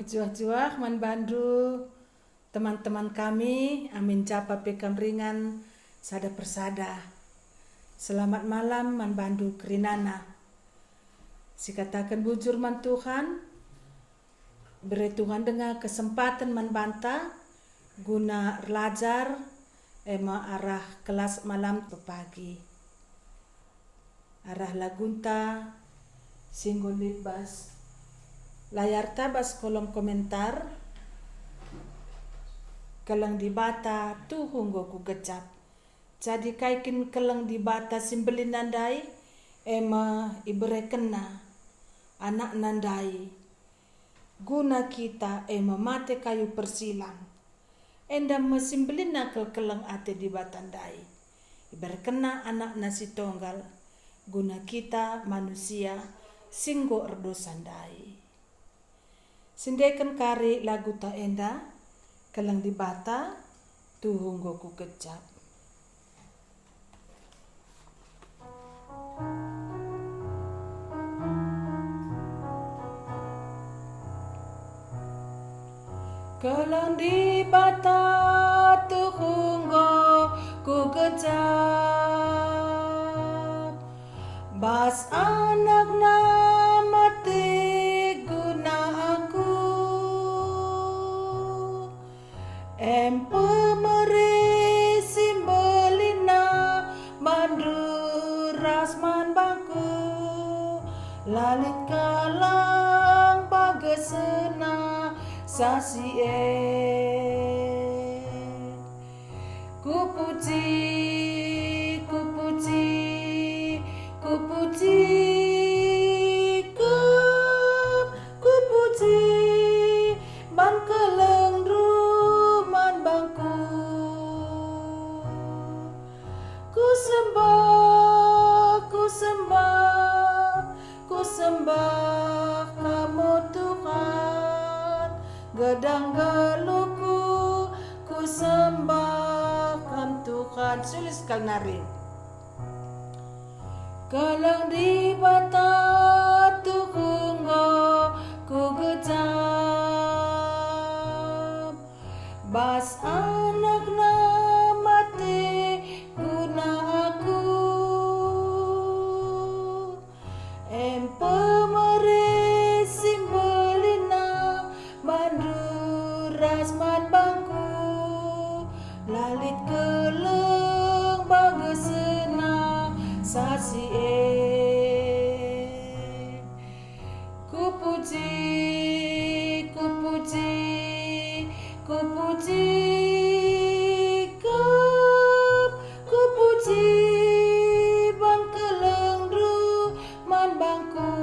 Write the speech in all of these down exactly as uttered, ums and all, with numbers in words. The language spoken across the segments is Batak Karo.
Juah-juah man bandu, teman-teman kami, amin japa pe kam ringan sada persada. Selamat malam man bandu kerinana. Sikataken bujur man Tuhan, bere Tuhan denga kesempaten man banta guna erlajar, e me arah kelas malam pepagi. Arah lagunta si enggo lit bas layarta bas kolom komentar, Keleng Dibata tuhu enggo kugejap. Jadi kai kin keleng Dibata si mbelin ndai? E me iberekenNa AnakNa ndai guna kita, e me mate kayu persilang. Enda me si mbelinna keleng ate Dibata ndai. IberekenNa AnakNa si Tonggal guna kita manusia si enggo erdosa ndai. Sendeken kari laguta enda, Keleng Dibata tuhu enggo kugejap. Keleng Dibata tuhu enggo kugejap, bas AnakNa mate guna aku. Em pemere si mbelinna bandu ras man bangku, la lit kalang bagesna sasi e. Kupuji, kupuji, kupuji Kam, kupuji man kelengndu man bangku. Kusembah, kusembah, kusembah Kam, o Tuhan, gedang geluhku, kusembah Kam, Tuhan. Sulit sekali nari. Keleng Dibata tuhu enggo kugejap, bas AnakNa mate guna aku. Em pemere si mbelinna bandu ras man bangku, la lit keleng bagesna sasi e. Kupuji, kupuji, kupuji Kam, kupuji man kelengndu man bangku.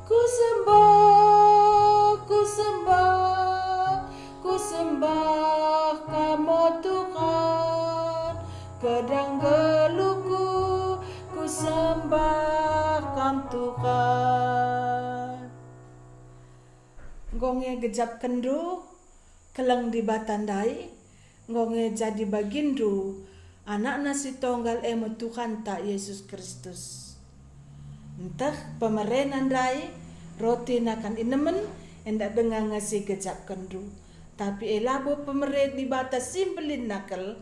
Kusembah, kusembah, kusembah Kam, o Tuhan, gedang geluhku, kusembah Kam, Tuhan. Enggo nge gejapkenndu keleng Dibata ndai, enggo nge jadi baginndu AnakNa si Tonggal, e me Tuhanta Jesus Kristus. Nteh pemereNa ndai, roti nakan inemen, enda denga nge si gejapkenndu. Tapi e labo pemere Dibata si mbelinna kal,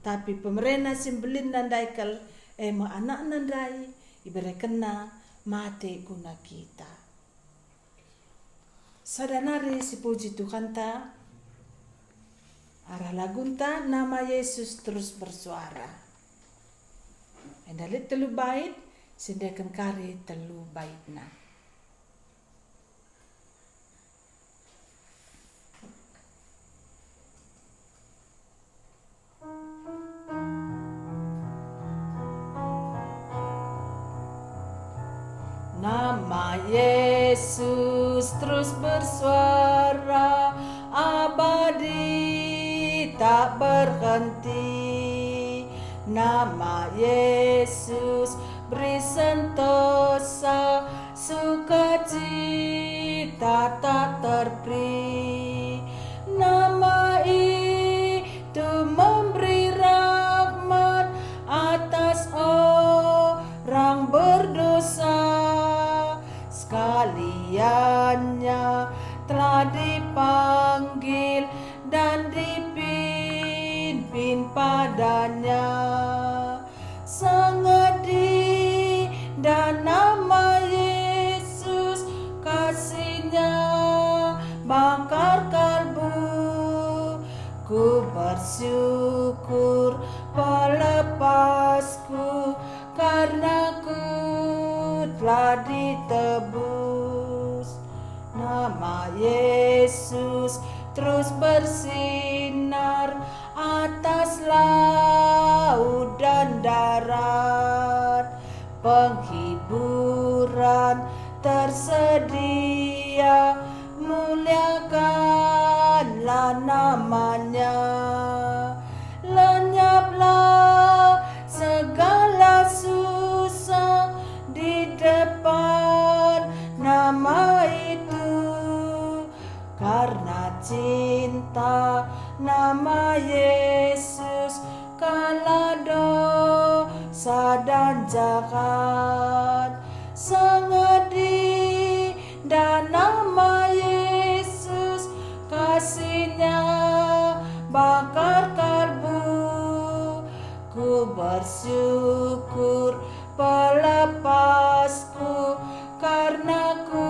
tapi pemereNa si mbelinna ndai kal, e me AnakNa ndai, iberekenNa mate guna kita. Sada nari sipuji Tuhanta, arah lagunta Nama Yesus Terus Bersuara. Enda lit telu bait, sendeken kari telu baitna. Nama Yesus terus bersuara, abadi tak berhenti. Nama Yesus beri sentosa, sukacita tak terperi. Nama itu memberi rahmat atas orang berdosa. Sekali ia dipanggil dan dipimpin padanya. Sangadi dan nama Yesus, kasihnya bakar kalbu. Ku bersyukur pelepasku, karena ku telah ditebus. Nama Yesus terus bersinar atas laut dan darat. Penghiburan tersedia, muliakanlah namanya. Lenyaplah segala susah di depan nama itu, karena cinta nama Yesus kalah dosa dan jahat. Sangadi dan nama Yesus, kasihnya bakar kalbu. Ku bersyukur pelepasku, karena ku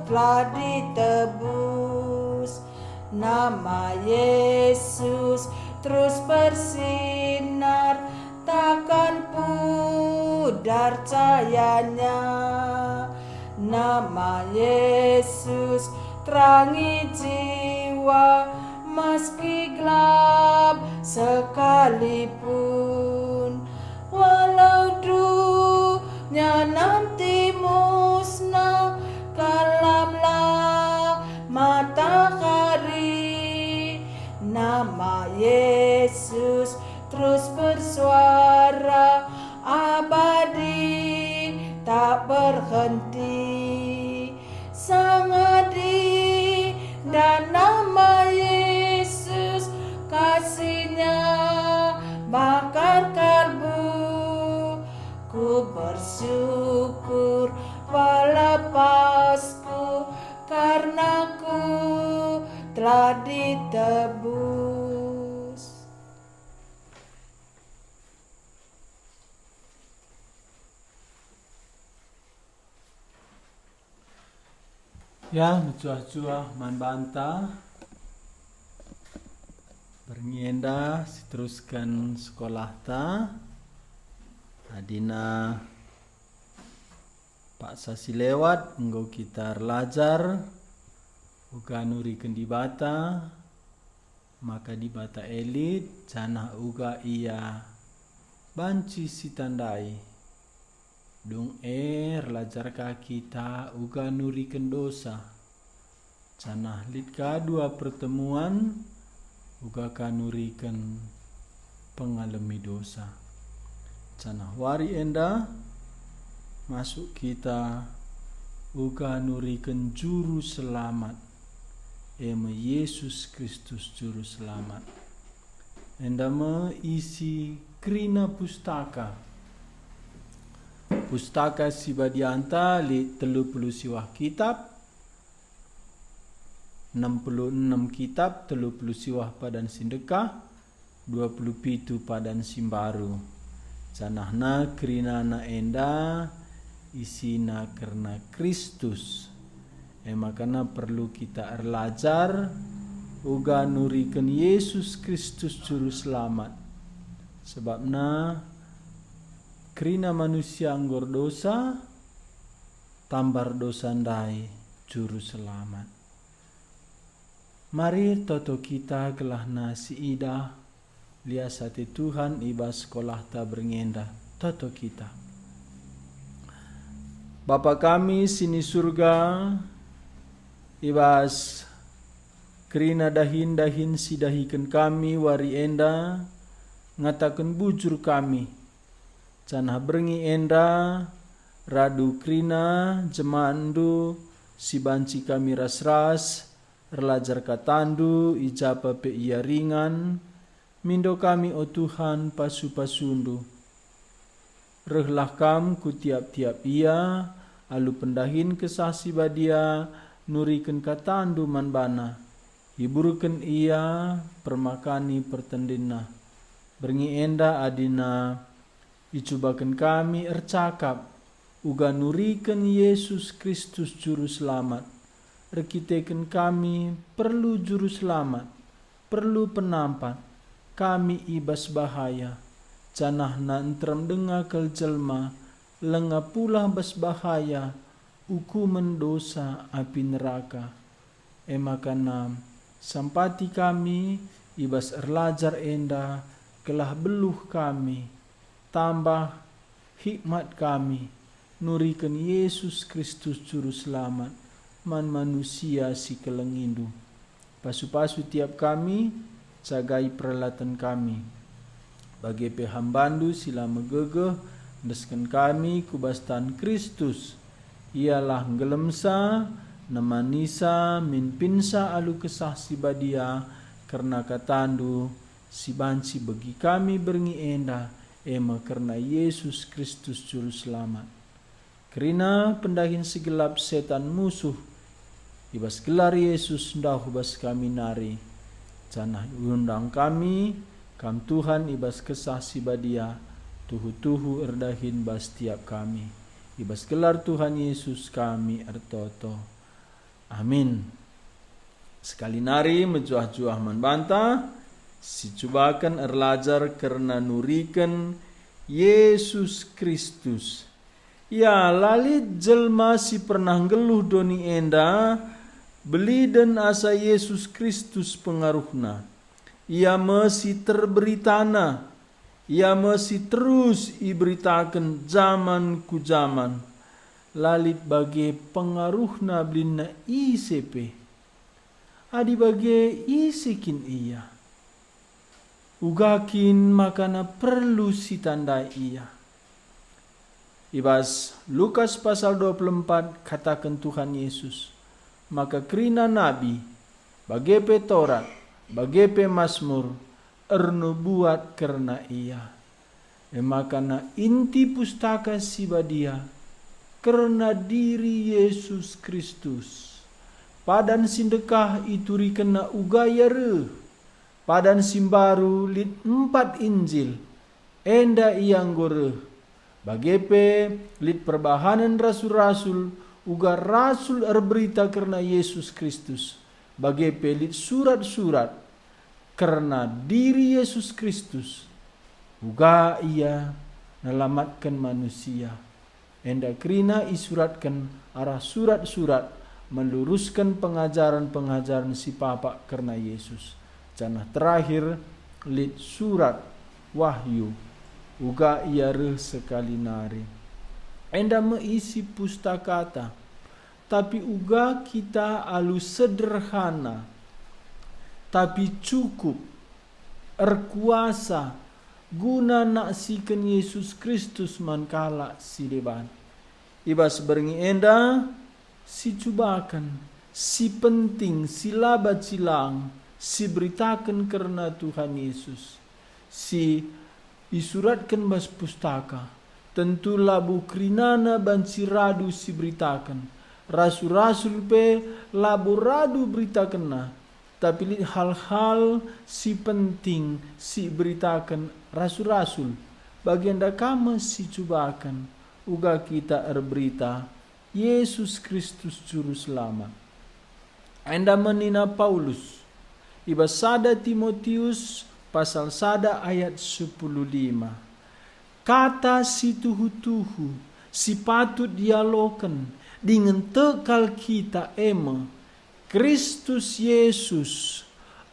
telah ditebus. Nama Yesus terus bersinar, takkan pudar cahayanya. Nama Yesus terangi jiwa, meski gelap sekalipun. Walau dunia nanti musnah, kelamlah matahari. Nama Yesus terus bersuara, abadi, tak berhenti. Sangadi dan nama Yesus, kasihnya bakar kalbu. Ku bersyukur pelepasku, karena ku telah ditebus. Ya, mecuah-cuah man banta. Berngi enda siterusken sekolahta. Adina paksa si lewat enggo kita erlajar uga nuriken Dibata, maka Dibata e lit, janah uga Ia banci sitandai. Dung e erlajar ka kita uga nuriken dosa, janah lit ka dua pertemuan uga ka nuriken pengalemi dosa. Janah wari enda masuk kita uga nuriken Juru Selamat, e me Yesus Kristus Juru Selamat. Enda me isi kerina pustaka. Pustaka si badianta lit telu puluh siwah kitap, enem puluh enem kitap, telu puluh siwah padan si ndekah, dua puluh pitu padan si mbaru. Janahna kerinana enda isina kerna Kristus. E makana perlu kita erlajar uga nuriken Yesus Kristus Juru Selamat. Sebabna kerina manusia enggo erdosa, tamba erdosa ndai Juru Selamat. Mari toto kita gelahna siidah lias ate Tuhan i bas sekolahta berngi enda. Toto kita. Bapa kami si ni Surga, i bas kerina dahin-dahin si dahiken kami wari enda, ngataken bujur kami, janah berngi enda radu kerina jemaatndu si banci kami ras-ras erlajar kataNdu i ja pe ia ringan, mindo kami, o Tuhan, pasu-pasuNdu. Rehlah Kam ku tiap-tiap ia, alu pendahin Kesah Si Badia, nuriken kataNdu man bana, hiburken ia, permakani pertendinna. Berngi enda adina icubaken kami ercakap uga nuriken Yesus Kristus Juru Selamat, erkiteken kami perlu Juru Selamat, perlu penampat, kami i bas bahaya, janahna nterem denga kal jelma, langa pulah bas bahaya, ukumen dosa api neraka. E maka, sampati kami i bas erlajar enda, gelah beluh kami, tambah hikmat kami, nuriken Yesus Kristus Juru Selamat man manusia si kelengiNdu. Pasu-pasu tiap kami, jagai perlaten kami. Bage pe hambaNdu si la megegeh, endesken kami ku bas tan Kristus. Ialah nggelemsa, nemanisa, minpinsa alu Kesah Si Badia kerna kataNdu si banci begi kami berngi enda, e me kerna Yesus Kristus Juru Selamat. Kerina pendahin si gelap setan musuh, i bas gelar Yesus ndauh bas kami nari, janah iundang kami, Kam Tuhan, i bas Kesah Si Badia, tuhu-tuhu erdahin bas tiap kami. I bas gelar Tuhan Yesus kami ertoto. Amin. Sekali nari mejuah-juah man banta, sicubaken erlajar kerna nuriken Yesus Kristus. Ya, la lit jelma si pernah nggeluh doni enda, beliden asa Yesus Kristus pengaruhNa. Ia me si terberitaNa, Ia me si terus iberitaken jaman ku jaman. La lit bage pengaruhNa belinna ise pe. Adi bage, ise kin Ia? Uga kin makana perlu sitandai Ia? I bas Lukas pasal dua puluh empat kataken Tuhan Yesus, maka kerina nabi, bage pe Torat, bage pe Masmur, ernubuat kerna Ia. E maka inti Pustaka Si Badia kerna diri Yesus Kristus. Padan si ndekah iturikenNa uga Ia reh. Padan si mbaru lit empat Injil, enda Ia enggo reh. Bage pe lit perbahanen rasul-rasul, uga rasul erberita kerna Yesus Kristus. Bage pe lit surat-surat kerna diri Yesus Kristus, uga Ia nelamatken manusia. Enda kerina isuratken arah surat-surat melurusken pengajaren-pengajaren si papak kerna Yesus. Janah terakhir lit surat Wahyu, uga Ia reh sekali nari. Enda me isi pustakata. Tapi uga kita alu sederhana, tapi cukup, erkuasa, guna naksiken Yesus Kristus man kalak si deban. I bas berngi enda, sicubaken, si penting, si la banci lang, siberitaken kerna Tuhan Yesus, si isuratken bas pustaka, tentu labo kerinana banci radu siberitaken. Rasul-rasul pe labo radu beritakenna, tapi lit hal-hal si penting si iberitaken rasul-rasul. Bagenda ka me sicubaken, uga kita erberita, Yesus Kristus Juru Selamat. Enda me nina Paulus i bas sada Timotius pasal sada ayat sepuluh lima, "Kata si tuhu-tuhu si patut dialoken dingen tek kal kita e me, Kristus Yesus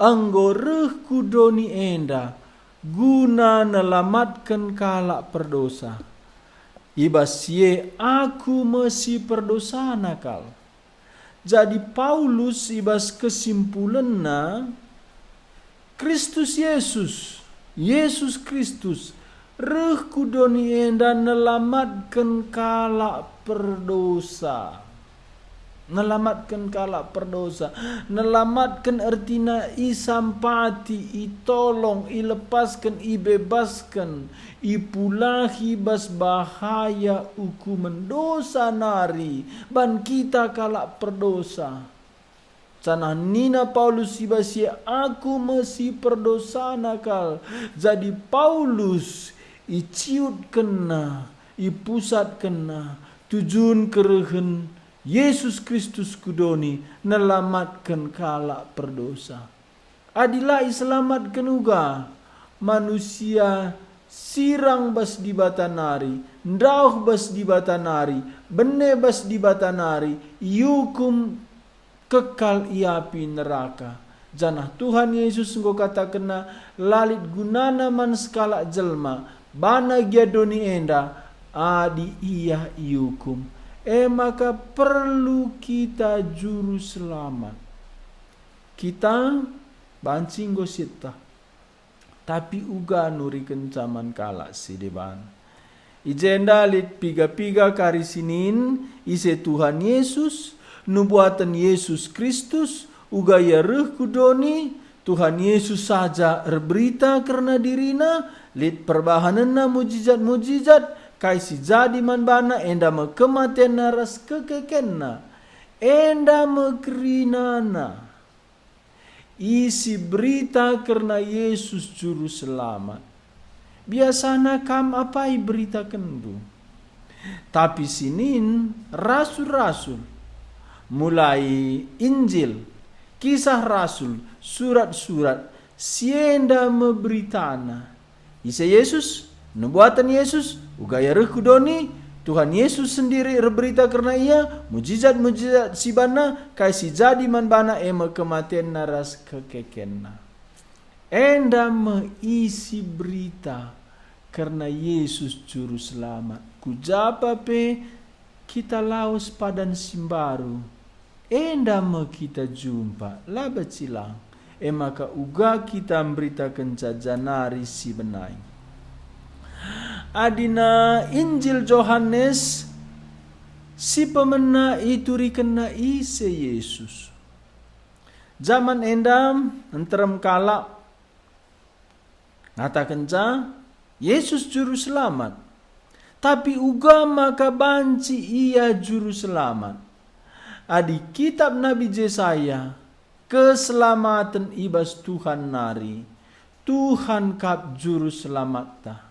enggo reh ku doni enda guna nelamatken kalak perdosa. I bas si e aku me si perdosana kal." Jadi Paulus i bas kesimpulenna, Kristus Yesus, Yesus Kristus, reh ku doni enda nelamatken kalak perdosa. Nelamatken kalak perdosa. Nelamatken ertina isampati, itolong, ilepasken, ibebasken, ipulahi bas bahaya ukumen dosa nari ban kita kalak perdosa. Janah nina Paulus i bas ia, "Aku me si perdosana kal." Jadi Paulus iciutkenna, ipusatkenna tujun kerehen Jesus Kristus ku doni nelamatken kalak perdosa. Adi la iselamatken uga, manusia sirang bas Dibata nari, ndauh bas Dibata nari, bene bas Dibata nari, iukum kekal i api neraka. Janah Tuhan Yesus enggo katakenna, la lit gunana man sekalak jelma, bana gia doni enda, adi ia iukum. E maka perlu kita juru selamat. Kita banci enggo sieteh, tapi uga nurikenca man kalak si deban. I jenda lit piga-piga kari sinin, ise Tuhan Yesus, nubuaten Jesus Kristus, uga ia reh ku doni, Tuhan Yesus saja erberita kerna diriNa, lit perbahanenNa mujijat-mujijat, kai si jadi man baNa enda me kematenNa ras kekekenNa. Enda me kerinana. Isi berita kerna Yesus Juru Selamat. Biasana kam apai beritakenndu. Tapi sinin rasul-rasul, mulai Injil, Kisah Rasul, surat-surat, si enda me beritana. Ise Jesus, nubuaten Jesus, uga ia reh ku doni, Tuhan Jesus sendiri erberita kerna ia, mujijat-mujijat si banna, kai si jadi man bana e me kematenna ras kekekenna. Enda me isi berita kerna Jesus Juru Selamat. Ku japa pe kita lawes padan si mbaru, enda me kita jumpa, la bencilang, e maka uga kita mberitakenca janari si benai. Adina Injil Johanes si pemena iturikenna ise Jesus. Jaman enda nterem kalak ngatakenca, "Jesus Juru Selamat." Tapi uga maka banci Ia Juru Selamat. Adi kitab Nabi Jesaya, keselamaten i bas Tuhan nari, Tuhan kap Juru Selamatta.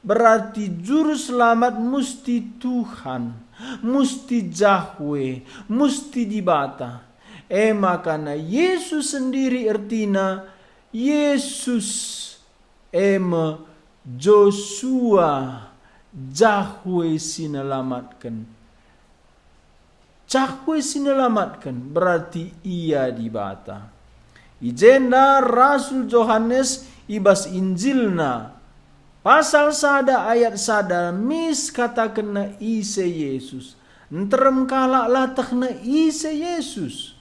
Berarti Juru Selamat musti Tuhan, musti Jahwe, musti Dibata. E makana Jesus sendiri ertina Yesus, e me Josua, Jahwe si nelamatken. Jahwe si nelamatken, berarti Ia Dibata. I jenda Rasul Johanes i bas Injilna, pasal sada ayat sada mis katakenna ise Jesus. Nterem kalak la tehna ise Jesus.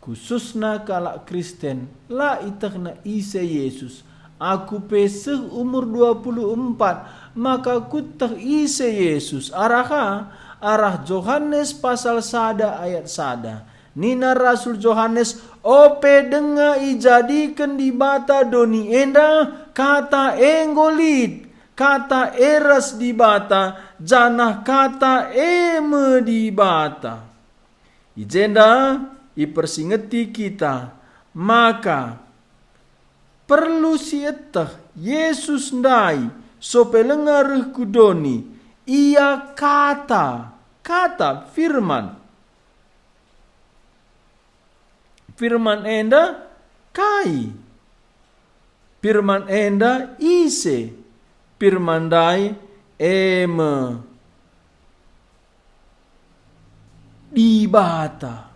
Khususna kalak Kristen, la itehna ise Jesus. Aku pe seh umur dua puluh empat, maka kueteh ise Jesus. Araha, arah Johanes pasal sada ayat sada. Nina Rasul Johanes, "Ope denga ijadiken Dibata doni enda, Kata e enggo lit, Kata e ras Dibata, janah Kata e me Dibata." I jenda ipersingeti kita maka perlu sieteh Jesus ndai, sope lenga reh ku doni, Ia Kata, Kata, Firman. Firman enda kai? Firman enda ise? Firman ndai e me Dibata.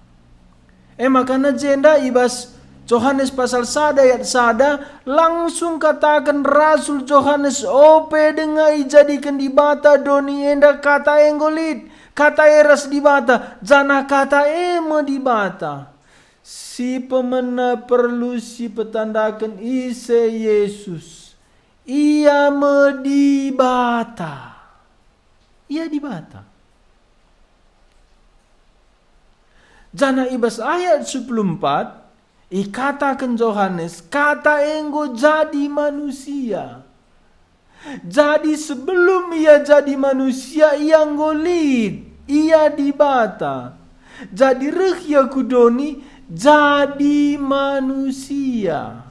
E makana jenda i bas Johanes pasal sada ayat sada langsung kataken Rasul Johanes, "Ope denga ijadiken Dibata doni enda, Kata e enggo lit, Kata e ras Dibata, janah Kata e me Dibata." Si pemena perlu sipetandaken ise Jesus. Ia me Dibata. Ia Dibata. Janah i bas ayat sepuluh empat, ikataken Johanes, "Kata enggo jadi manusia." Jadi sebelum ia jadi manusia, ia enggo lit, ia Dibata. Jadi reh ia ku doni, jadi manusia.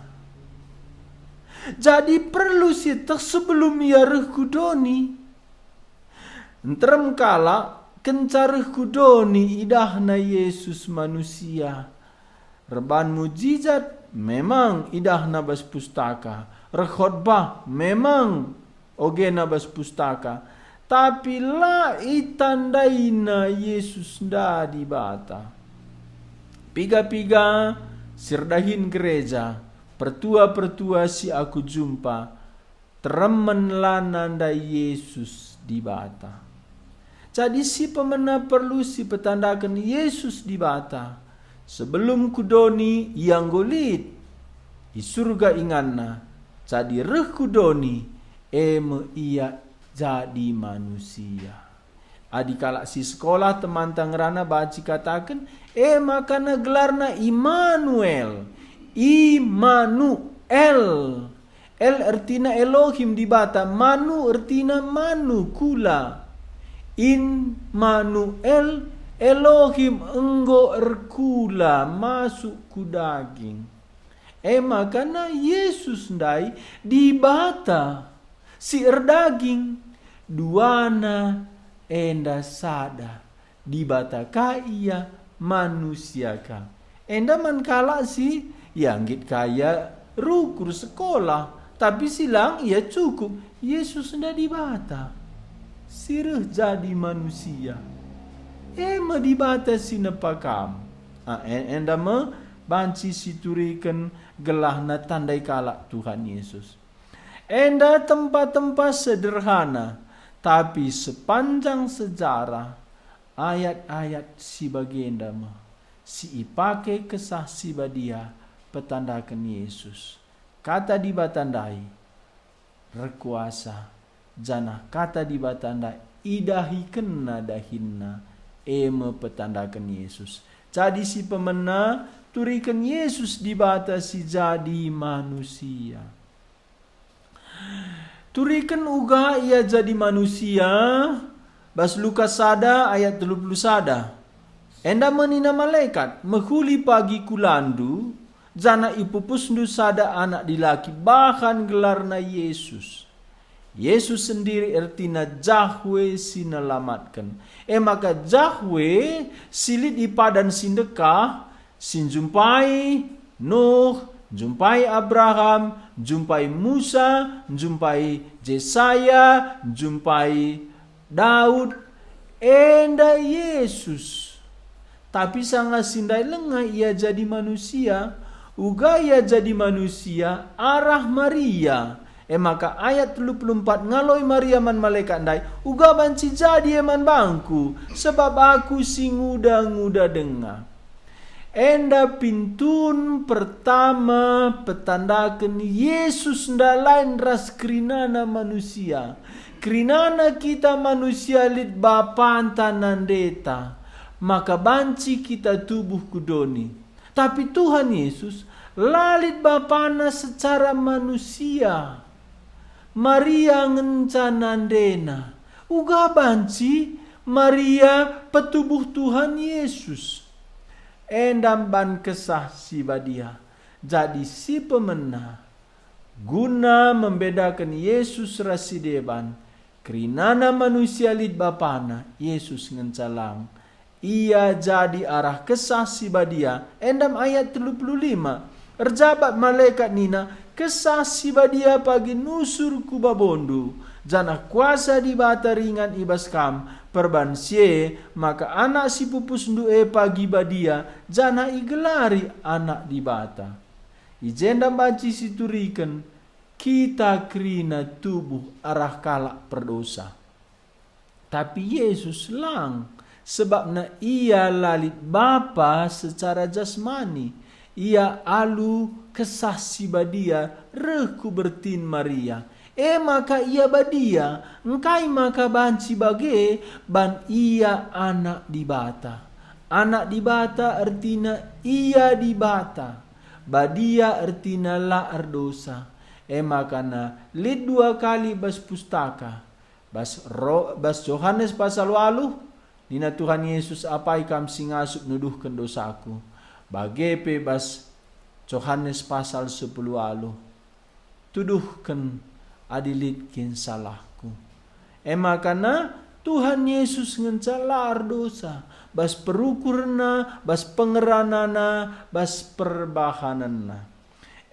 Jadi perlu sieteh sebelum ia reh ku doni. Nterem kalak kenca reh ku doni idahna Yesus manusia. Erban mujizat memang idahna bas pustaka, reh khotbah memang ogena bas pustaka, tapi la itandaina Yesus ndai Dibata. Piga-piga si erdahin gereja, pertua-pertua si aku jumpa, teremen la nandai Yesus Dibata. Jadi si pemena perlu si petandaken Yesus Dibata. Sebelum ku doni ia enggo lit, i surga inganna, jadi reh ku doni, e me ia jadi manusia. Adi kalak si sekolah temanta ngerana banci kataken, e maka gelarna Immanuel. Immanuel. El ertina Elohim Dibata, manu ertina manu, kula. Immanuel, Elohim enggo erkula masuk ku daging. E maka Yesus ndai Dibata si erdaging, duana enda sada, Dibata ka ia, manusia ka. Enda man kalak si, ya, nggit ka ia rukur sekolah, tapi si lang ia cukup, Yesus enda Dibata si reh jadi manusia. E me Dibata si nepa kam. Ah, e-, enda me banci situriken gelahna tandai kalak Tuhan Yesus. Enda tempa-tempa sederhana, tapi sepanjang sejarah, ayat-ayat si bagenda me si ipake Kesah Si Badia petandaken Yesus. Kata Dibata ndai erkuasa, janah Kata Dibata ndai idahikenna dahinna, e me petandaken Yesus. Jadi si pemena, turiken Yesus Dibata si jadi manusia. Turiken uga ia jadi manusia, bas Lukas sada ayat telu puluh sada. Enda me nina malekat, "Mehuli pagi kulandu, janah ipupusndu sada anak dilaki, bahan gelarna Yesus." Yesus sendiri ertina Jahwe si nelamatken. E maka Jahwe si lit i padan si ndekah, si njumpai Nuh, njumpai Abraham, njumpai Musa, njumpai Jesaya, njumpai Daud, enda Yesus. Tapi sanga si ndai langa ia jadi manusia, uga ia jadi manusia arah Maria. E maka ayat telu puluh empat ngaloi Maria man malekat ndai, "Uga banci jadi e man bangku, sebab aku si nguda-nguda denga." Enda pintun pertama petandaken Yesus ndai ras kerinana manusia. Kerinana kita manusia lit bapanta nandeta, maka banci kita tubuh ku doni. Tapi Tuhan Yesus la lit bapana secara manusia. Maria ngenca nandena. Uga banci Maria petubuh Tuhan Yesus. Enda man Kesah Si Badia. Jadi si pemena, guna membedaken Yesus ras si deban, kerinana manusia lit bapana, Yesus ngenca lang. Ia jadi arah Kesah Si Badia, enda man ayat telu puluh lima. Erjabat malekat nina, "Kesah Si Badia pagi nusur ku babondu, janah kuasa Dibata ringan i bas kam. Perban si e, maka anak si pupusndu e pagi badia, janah igelari Anak Dibata." I jenda banci situriken kita kerina tubuh arah kalak perdosa. Tapi Yesus lang, sebabna ia la lit Bapa secara jasmani. Ia alu Kesah Si Badia reh ku bertin Maria. E maka ia badia, engkai maka banci bage? Ban ia Anak Dibata. Anak Dibata ertina Ia Dibata, Badia ertina la erdosa. E maka lit dua kali bas Pustaka, bas ro-, bas Johanes pasal waluh, nina Tuhan Yesus, "Apai kam si ngasup nuduhken dosaKu?" Bage pe bas Johanes pasal sepuluh waluh, "Tuduhken adi lit kin salahKu." E maka Tuhan Yesus ngenca la erdosa, bas perukurenNa, bas pengerananNa, bas perbahanenNa.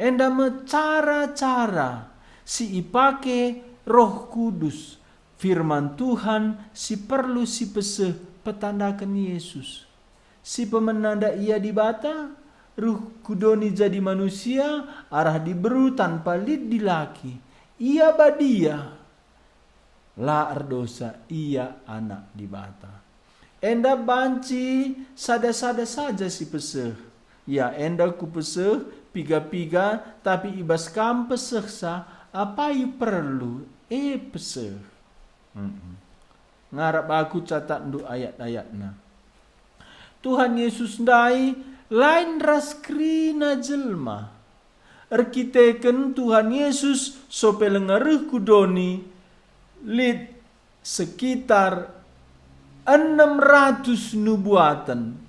Enda me cara-cara si ipake Roh Kudus, firman Tuhan si perlu sipeseh petandaken Yesus. Si pemena nda Ia Dibata, reh ku doni jadi manusia, arah diberu tanpa lit dilaki. Ia badia, la erdosa, Ia Anak Dibata. Enda banci sada-sada saja sipeseh. Ya, enda kupeseh piga-piga, tapi i bas kam pesehsa, apai perlu, e peseh. Mm-mm. Ngarap aku catatndu ayat-ayatna. Tuhan Yesus ndai lain ras kerina jelma. Erkiteken Tuhan Yesus sope langa reh ku doni, lit sekitar enem ratus nubuaten.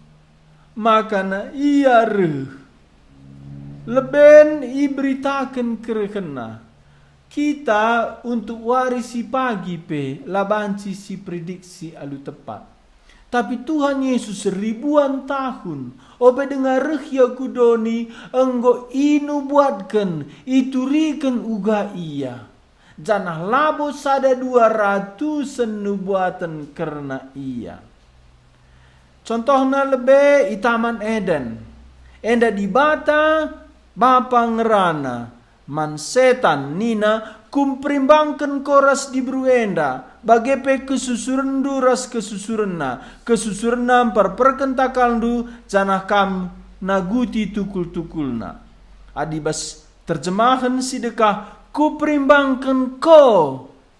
Maka Ia reh. Leben iberitaken kerehenNa. Kita untuk wari si pagi pe la banci siprediksi alu tepat. Tapi Tuhan Yesus ribuan tahun, ope denga reh Ia ku doni, enggo inubuatken, ituriken uga Ia. Janah labo sada dua ratusen nubuaten kerna Ia. Contohna lebe i Taman Eden. Enda Dibata Bapa ngerana man setan nina, "Kumperimbangken ko ras diberu enda, bage pe kesusurenndu ras kesusurenna, kesusurenna mperperken takalndu, janah kam naguti tukul-tukulna." Adi bas terjemahen si dekah, "Kuperimbangken ko,"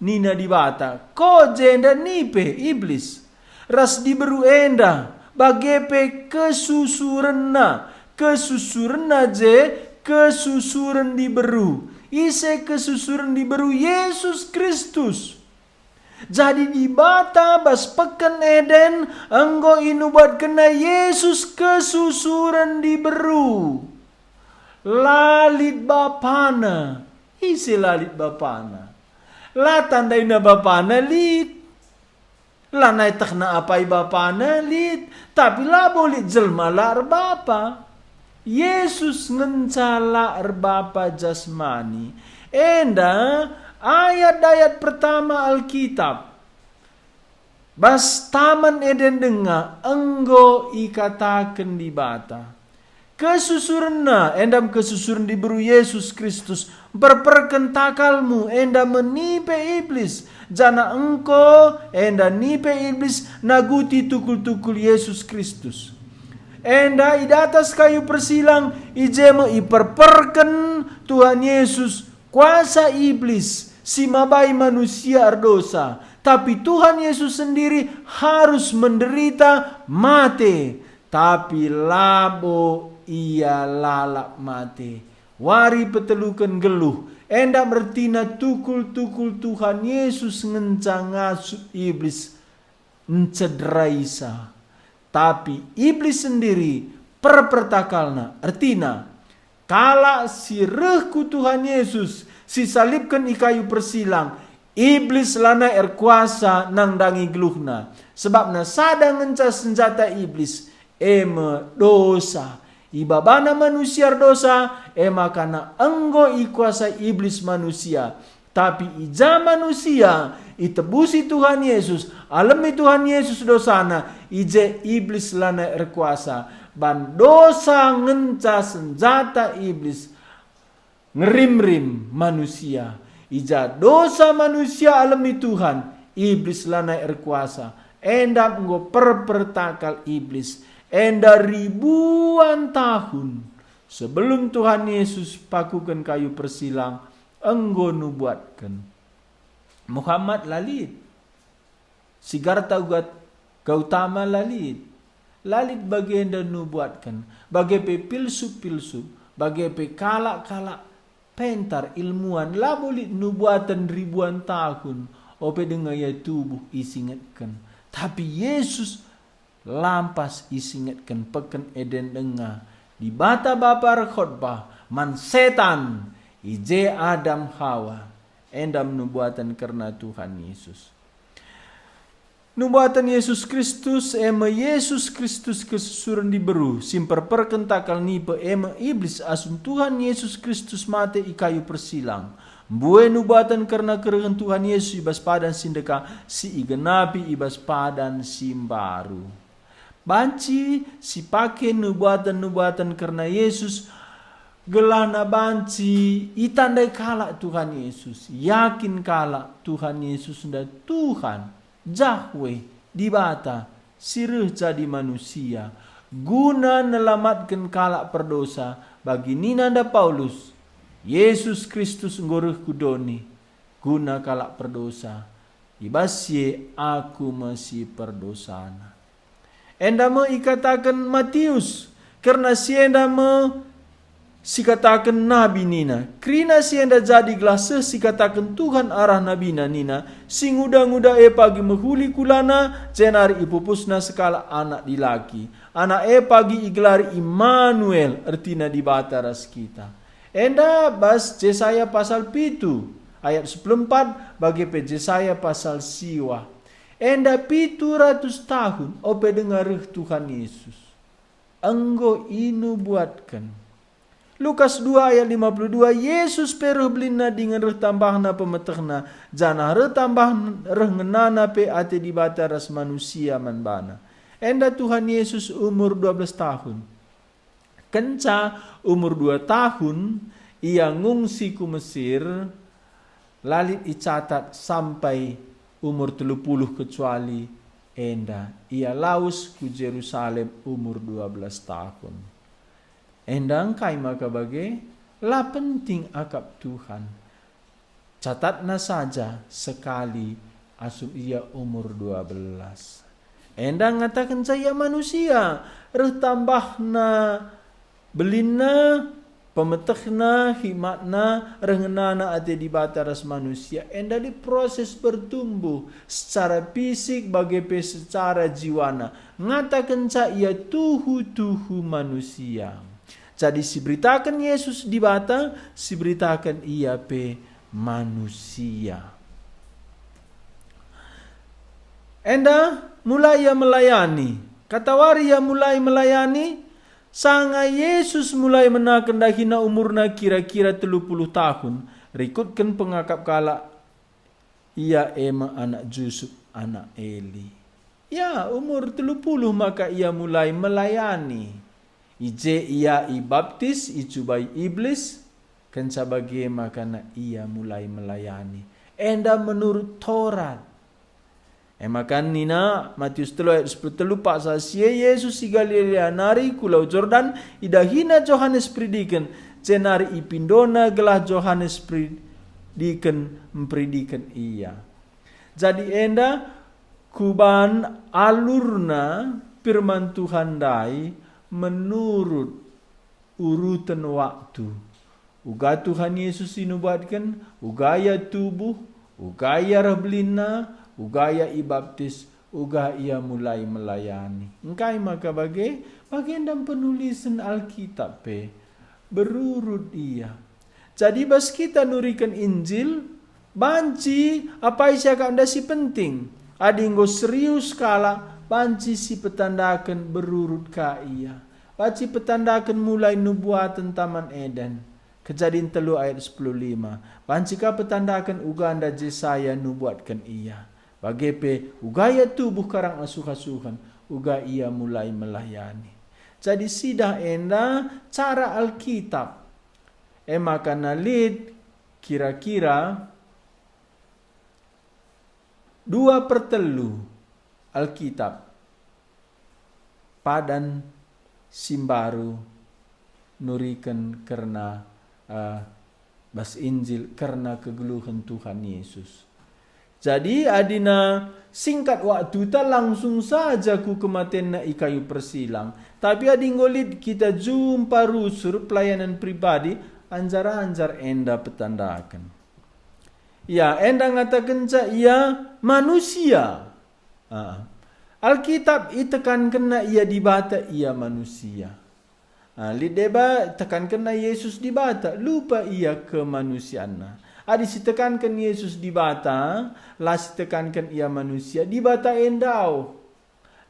nina Dibata, "ko jenda nipe Iblis, ras diberu enda, bage pe kesusurenna, kesusurenna je kesusuren diberu." Ise kesusuren diberu? Yesus Kristus. Jadi Dibata bas peken Eden enggo inubuatkenNa Yesus kesusuren diberu. La lit bapana. Ise la lit bapana? La tandaina bapana lit. Lanai tehna apai bapana lit, tapi labo lit jelma la erbapa. Yesus ngenca la erbapa jasmani. Enda ayat-ayat pertama Alkitab. Bas Taman Eden denga enggo ikataken Dibata, kesusurenna, enda me kesusuren diberu Yesus Kristus, mperperken takalmu, enda me nipe Iblis, janah engko enda nipe Iblis naguti tukul-tukul Yesus Kristus. Enda i datas kayu persilang, i je me iperperken Tuhan Yesus kuasa Iblis si mabai manusia erdosa, tapi Tuhan Yesus sendiri harus menderita mate, tapi labo Ia lalap mate. Wari peteluken nggeluh, enda me ertina tukul-tukul Tuhan Yesus ngenca ngasup Iblis ncederaisa. Tapi Iblis sendiri perpertakalna, ertina, kalak si reh ku Tuhan Yesus, si salibken i kayu persilang, Iblis lanai erkuasa nandangi geluhna. Sebabna sada ngenca senjata Iblis, e me dosa. Ibabana manusia erdosa, e maka enggo ikuasai Iblis manusia. Tapi i ja manusia itebusi Tuhan Yesus, alemi Tuhan Yesus dosana, i je Iblis lanai erkuasa. Ban dosa ngenca senjata Iblis ngerimrim manusia. I ja dosa manusia alemi Tuhan, Iblis lanai erkuasa. Enda enggo perpertakal Iblis. Enda ribuan tahun sebelum Tuhan Yesus pakuken kayu persilang, enggo nubuatken. Muhammad la lit. Siddhartha uga Gautama la lit. La lit bagenda nubuatken, bage pe pilsup-pilsup, bage pe kalak-kalak pentar ilmuan, labo lit nubuaten ribuan tahun, ope denga ia tubuh isingetken. Tapi Jesus lampas isingetken peken enda denga. Dibata Bapa erkhotbah man setan, i je Adam Hawa. Enda me nubuaten kerna Tuhan Yesus. Nubuaten Yesus Kristus, e me Yesus Kristus kesusuren diberu, si mperperken takal nipe, e me Iblis, asum Tuhan Yesus Kristus mate i kayu persilang. Mbue nubuaten kerna kerehen Tuhan Yesus i bas padan si ndeka, si igenapi i bas padan si mbaru. Banci sipake nubuaten-nubuaten kerna Yesus, gelahna banci itandai kalak Tuhan Yesus, yakin kalak Tuhan Yesus enda Tuhan, Jahwe, Dibata, si reh jadi manusia, guna nelamatken kalak perdosa. Bagi nina enda Paulus, "Yesus Kristus enggo reh ku doni guna kalak perdosa, i bas si e aku me si perdosana." Enda me ikataken Matius, kerna si enda me sikataken nabi nina, "Kerina si enda jadi gelah seh sikataken Tuhan arah nabina nina, 'Si nguda-nguda e pagi mehuli kulana, jenari ipupusna sekalak anak dilaki. Anak e pagi igelari Immanuel, ertina Dibata ras kita.'" Enda bas Jesaya pasal pitu ayat sepuluh empat, bage pe Jesaya pasal siwah. Enda pitu ratus tahun ope denga reh Tuhan Yesus. Enggo inubuatken. Lukas dua ayat lima puluh dua, Yesus pe reh belinna dingen reh tambahna pemetehna, janah reh tambah reh ngenana pe ate Dibata ras manusia man baNa. Enda Tuhan Yesus umur dua belas tahun. Kenca umur dua tahun, Ia ngungsi ku Mesir, la lit icatat sampai umur telu puluh kecuali enda Ia lawes ku Jerusalem umur dua belas tahun. Enda engkai maka bage? La penting akap Tuhan. Catatna saja sekali asum Ia umur dua belas. Enda ngatakenca Ia manusia, reh tambahna belinna, pemetehna, hikmatna, reh ngenana ate Dibata ras manusia. Enda lit proses bertumbuh secara fisik bage pe secara jiwana. Ngatakenca Ia tuhu-tuhu manusia. Jadi si beritaken Yesus Dibata, si beritaken Ia pe manusia. Enda mulai Ia melayani. Katawari Ia mulai melayani, sanga Yesus mulai menaken dahina umurna kira-kira telu puluh tahun, rikutken pengakap kalak, Ia e me anak Jusup, anak Eli. Ya, umur telu puluh maka Ia mulai melayani. I je Ia ibaptis, icubai Iblis, kenca bage maka Ia mulai melayani. Enda menurut Torat. E maka nina Matius telu ayat sepuluh telu, paksa si e Yesus i Galilea nari ku Lau Jordan, idahina Johanes Peridiken, jenari ipindona gelah Johanes Peridiken mperidiken Ia. Jadi enda kuban alurna firman Tuhan ndai menurut uruten waktu. Uga Tuhan Yesus inubuatken, uga Ia tubuh, uga Ia reh belinna, uga Ia ibaptis, uga Ia mulai melayani. Engkai maka bage? Bagenda penulisen Alkitab pe. Berurut ia. Jadi bas kita nuriken Injil, banci apai siakapnda si penting. Adi enggo serius kalak, banci sipetandaken berurut ka ia. Banci petandaken mulai nubuaten Taman Eden. Kejadin telu ayat sepuluh lima. Banci ka petandaken uganda Jesaya nubuatken ia. Bage pe uga ia tubuh karang asuh-asuhen, uga ia mulai melayani. Jadi sidah enda cara Alkitab. E maka na lit kira-kira dua per telu Alkitab padan si mbaru nuriken kerna, eh, bas Injil kerna kegeluhen Tuhan Yesus. Jadi, adina singkat waktuta, langsung saja ku kematenNa i kayu persilang. Tapi adi enggo lit kita jumpa rusur pelayanan pribadi, anjar-anjar enda petandaken. Ya, enda ngatakenca Ia manusia. Ah. Alkitab itekankenna Ia Dibata, Ia manusia. Ah, lit deba tekankenna Yesus Dibata, lupa Ia kemanusianNa. Adi sitekanken Yesus Dibata, la sitekanken Ia manusia, Dibata e ndauh.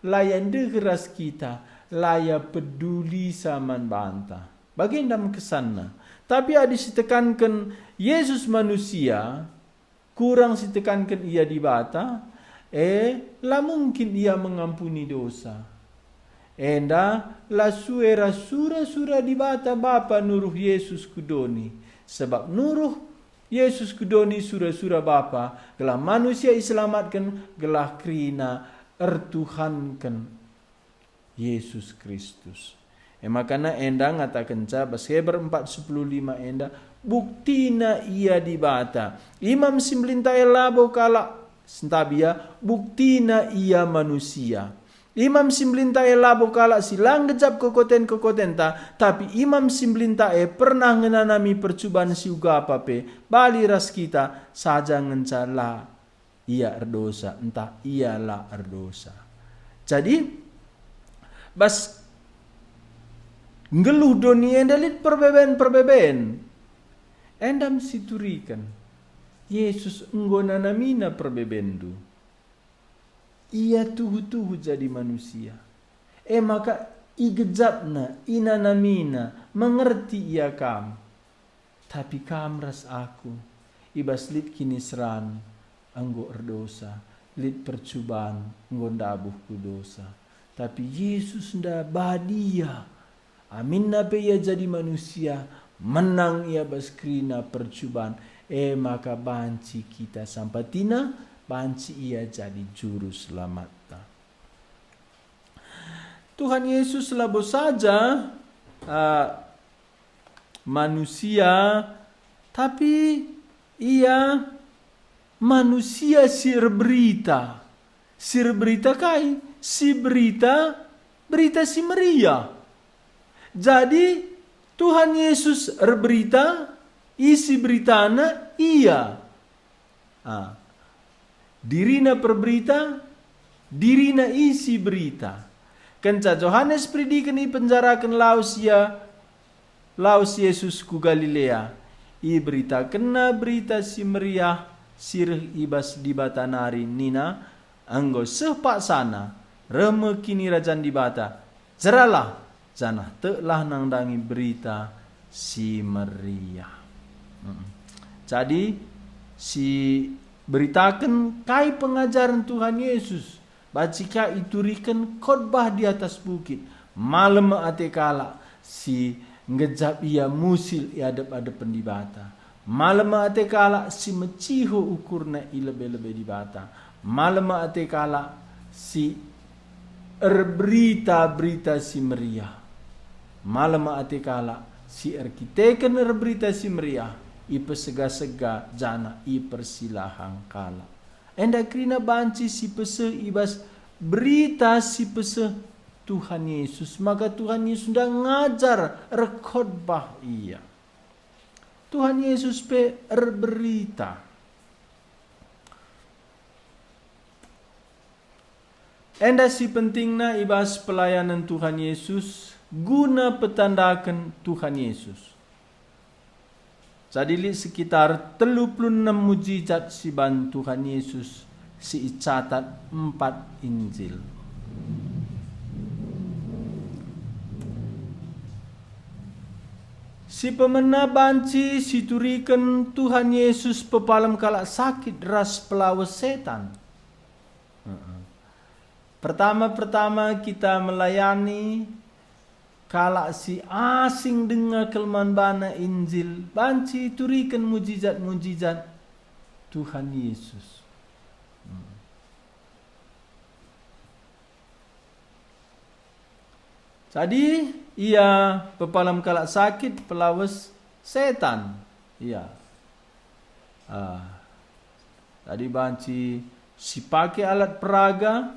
La Ia ndeher ras kita, la Ia pedulisa man banta. Bagenda me kesanna. Tapi adi sitekanken Yesus manusia, kurang sitekanken Ia Dibata, e, la mungkin Ia mengampuni dosa. Enda la sue ras sura-sura Dibata Bapa nuruh Yesus ku doni, sabap nuruh Yesus ku doni sura-sura Bapa, gelah manusia iselamatken, gelah kerina ertuhanken Yesus Kristus. E maka enda ngatakenca bas Heber empat sepuluh lima enda, buktina Ia Dibata. Imam si melinta e labo kalak sentabia, buktina Ia manusia. Imam si melinta e labo kalak si la ngejap kekoten-kekotenta, tapi Imam si melinta e pernah ngenanami percuban si uga pe, bali ras kita saja ngenca la Ia erdosa, ntah Ia la erdosa. Jadi, bas nggeluh doni enda lit perbeben-perbeben. Enda me situriken, Yesus enggo nanamina perbebenndu. Ia tuhu-tuhu jadi manusia. E maka igejapNa, inanamiNa, mengerti Ia kam. Tapi kam ras aku, i bas lit kiniseran, enggo erdosa, lit percuban, enggo ndabuh ku dosa. Tapi Yesus enda badia. AminNa pe Ia jadi manusia, menang Ia bas kerina percuban, e maka banci kita sampatiNa, banci Ia jadi Juru Selamatta. Tuhan Yesus labo saja, ah, manusia, tapi Ia manusia si erberita. Si erberita kai? Si berita, Berita Si Meriah. Jadi, Tuhan Yesus erberita, isi beritana Ia. Ah. DiriNa perberita, diriNa isi berita. Kenca Johanes Peridiken ipenjaraken, lawes ia, lawes Jesus ku Galilea. IberitakenNa Berita Si Meriah si reh i bas Dibata nari nina, "Enggo seh paksana, reh me Kinirajan Dibata. Jeralah, janah teklah nandangi Berita Si Meriah." Mm. Jadi, si beritaken kai pengajaren Tuhan Yesus, banci ka ituriken khotbah di atas bukit, malem ate kalak si nggejap ia musil i adep-adepen Dibata. Malem ate kalak si meciho ukurna i lebe-lebe Dibata. Malem ate kalak si erberita Berita Si Meriah. Malem ate kalak si erkiteken erberita Si Meriah, ipesega-sega janah ipersilahang kalak. Enda kerina banci sipeseh i bas Berita si peseh Tuhan Yesus, maka Tuhan Yesus enda ngajar, erkhotbah Ia. Tuhan Yesus pe erberita. Enda si pentingna i bas pelayanen Tuhan Yesus, guna petandaken Tuhan Yesus. Jadi lit sekitar telu puluh enem mujizat si iban Tuhan Yesus si icatat empat Injil. Si pemena banci situriken Tuhan Yesus pepalem kalak sakit ras pelawes setan. Heeh. Pertama-pertama kita melayani kalak si asing denga kal man bana Injil, banci ituriken mujizat-mujizat Tuhan Yesus. Hmm. Jadi, Ia pepalem kalak sakit, pelawes setan. Ia. Ah. Jadi banci sipake alat peraga,